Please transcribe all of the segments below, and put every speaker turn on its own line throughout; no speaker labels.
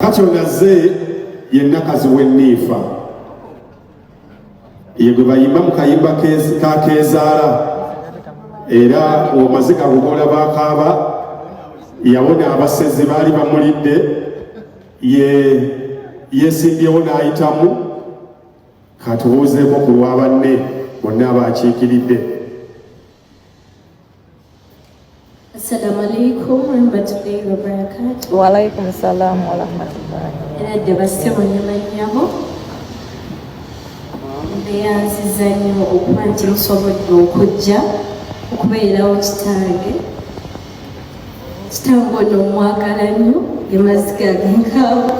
Kati ono azze ye Nakazi w'Enniifa, ye gwe bayimba mu kayimba ka Keezaala, era omaziga ago g'olaba akaaba yawona abasezi baali bamulidde, ye yeesimbyewo n'ayitamu. Katubuuzeeko ku lwa banne bonna abaakiikiridde.
Assalamu alaikum warahmatullahi wabarakatuh.
Wa alaikum salam wa rahmatullahi.
Eradde bassebo ne bannyabo mbeyanziza nnyo okuba nti musobodde okujja okubeerawo kitange. Kitange ono mwagala nnyo emaziga genkaawo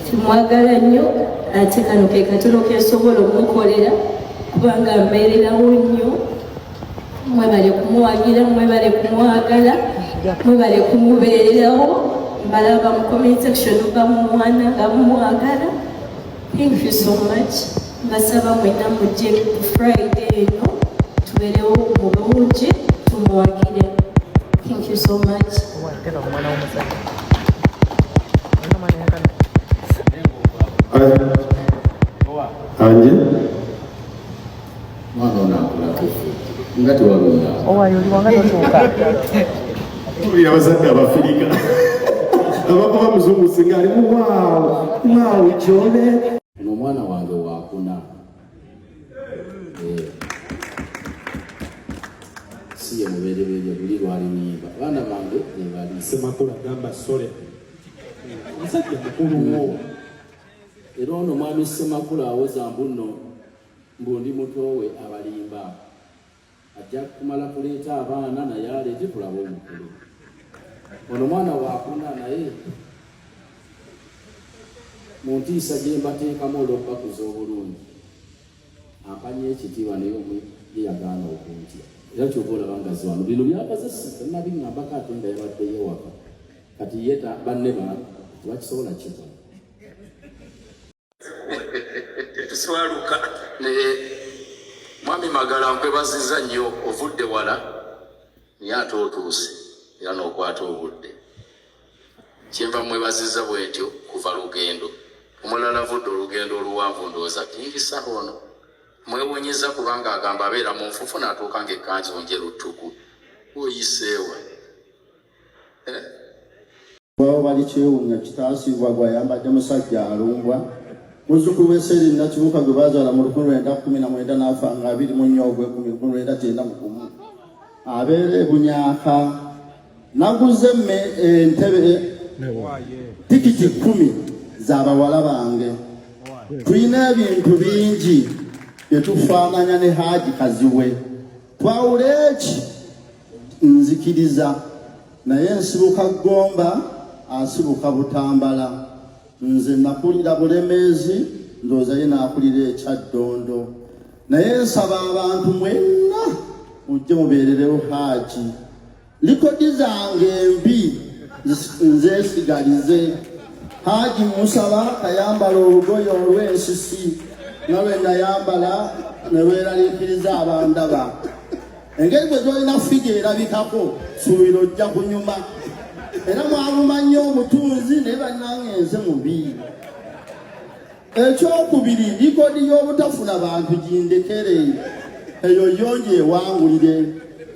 timwagala nnyo ate kano ke katono kensobola omukolera kubanga mbeererawo nnyo. Mwebale kumuwagira, mwebale kumwagala, mwebale kumubeererawo. Mbalaba mu comment section bamumwana nga mumwagala. Thank you so much. Mbasaba mwenna mujje ku Friday eno tubeerewo mu bungi tumuwagire. Thank you so much.
Anje
mwana ono akulako nga tewalunda
owayo oli wanga totuuka
tulira abazadde abafirika abakuba muzungu singa alimu waawo waawo kyole
ono omwana wange wakuna eh. si ye mubereberye luli lwali nimba abaana bange bebali
semakula gamba sole omusajja mukulu wo
era ono mwami semakula awoza mbu nno mbu ndi muto we abalimba ajja kumala kuleeta abaana naye aleete tulabe omukulu ono mwana wakuna naye mu ntiisa gye mbateekamu olw'okubakuza obulungi ampanya ekitiibwa naye omu ye yagaana okuntya era kyova olaba nga ziwano bino byakoze sinabingambako ate nga yabaddeyo ewaka kati ye banne tebakisobola kikola
Tetuswaluka. Naye Mwami Magala nkwebaziza nnyo, ovudde wala naye ate otuuse era n'okwata obudde. Kyenva mwebaziza bwentyo kuva lugendo. Omulala avudde olugendo oluwanvu ndowooza King Saha ono. Mwewuunyizza kubanga agamba abeera mu nfuufu n'atuuka ng'ekkanzu njeru ttuku. Oyiseewa? Eh?
Bwaba bali kyewunya kitaasiibwa gwayambadde musajja alumbwa muzzukulu w'e Seeri Nakibuuka gwe baazaala mu 1919 n'afa nga 24 ogw'ekumi 1991 abeera e Bunyaaka naguze entebe tikiti 10 za bawala bange tulina ebintu bingi bye tufaananya ne Haji Kazibwe twawule eki nzikiriza naye nsibuka Gomba asibuka Butambala nze nakulira Bulemeezi ndowooza ye n'akulira e Kyaddondo naye nsaba abantu mwenna mujje mubeererewo Haji likodi zange embi nzesigalize Haji musaba kayambala olugoye olw'ensisi nga lwe nayambala ne lweraliikiriza abandaba engeri bwe gyolina figa erabikako suubira ojja kunyuma era mwaluma nnyo omutunzi naye bannange nze mubi ekyokubiri likodi y'obutafuna bantu gindekere eyo yo ngyewangulire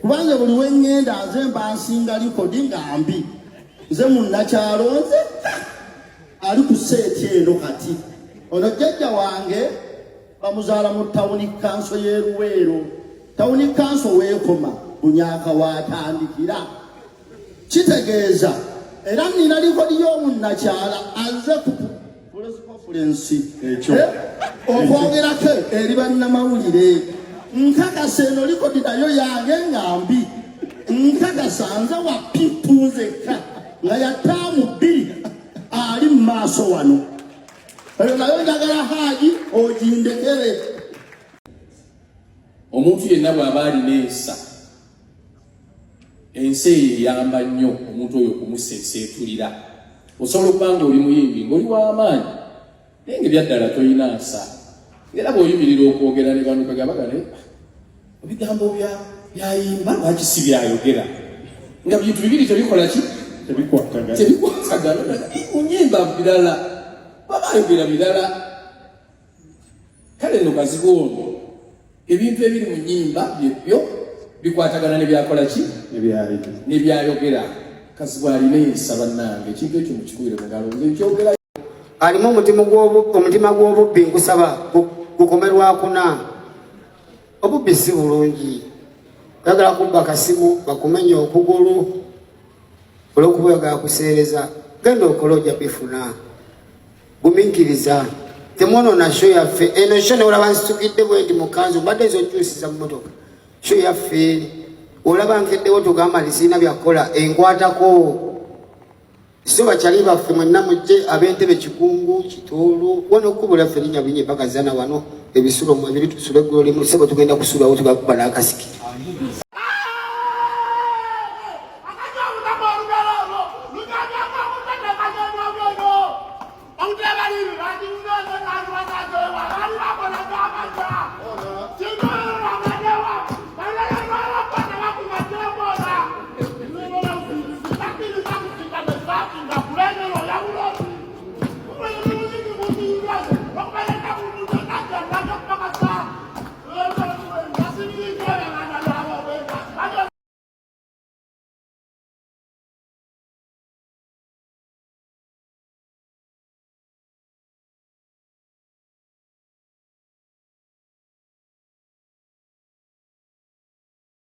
kubanga buli we ŋŋenda nze mba nsinga likodi nga mbi nze munnakyalo nze ali ku seeti eno kati ono jjajja wange Bamuzaala mu tawuni kanso y'e Luweero. Tawuni kanso weekoma Bunyaaka w'atandikira. Kitegeeza era nina likodi y'omunnakyala azze ku press conference
ekyo
eh, okwogerako eri bannamawulire. Nkakasa eno likodi nayo yange nga mbi. Nkakasa nze wa pipu nzekka nga ya ttaamu bbiri ali mu maaso wano. Eyo nayo njagala Haji ogindekere.
Omuntu yenna bw'aba alina ensa, ensi eyo eyamba nnyo omuntu oyo okumuseeseetulira. Osobola okuba ng'oli muyimbi ng'oli w'amaanyi naye nga ebyaddala tolina nsa, era bw'oyimirira okwogera ne bano kagamba naye ebigambo byayimba lwaki si byayogera nga bintu bibiri tebikola ki
Tebikwatagana.
Tebikwatagana. Mu nyimba birala, baba ayogera birala. Kale nno Kazibwe ono ebintu ebiri mu nyimba byebyo bikwatagana ne byakola ki nebyayogera. Kazibwe alina ensa bannange, ekintu ekyo mukikubire mu ngalo, nze nkyogera.
Alimu omutima gw'obubbi, nkusaba gukome lwakuna. Obubbi si bulungi. Oyagala kubba kasimu bakumenya okugulu olwokuba oyagala kuseereza. Genda okole, ojja bifuna. Gumiikiriza, temwonoona show yaffe eno. Show newolaba nsitukidde bwe ndi mukanzu, mbadde nzokyusiza mu motoka. Show yaffe olaba nkeddewo, tugamba nti sirina byakukola, enkwatako. So bakyali baffe mwenna mujje, ab'entebe, Kigungu, Kitoolo, wano okkubo lyaffe linnya binye paka Zana. Wano ebisulo mu ebiri, tusula eggulo limu. Sebo, tugenda kusulawo, tugakuba n'akasiki.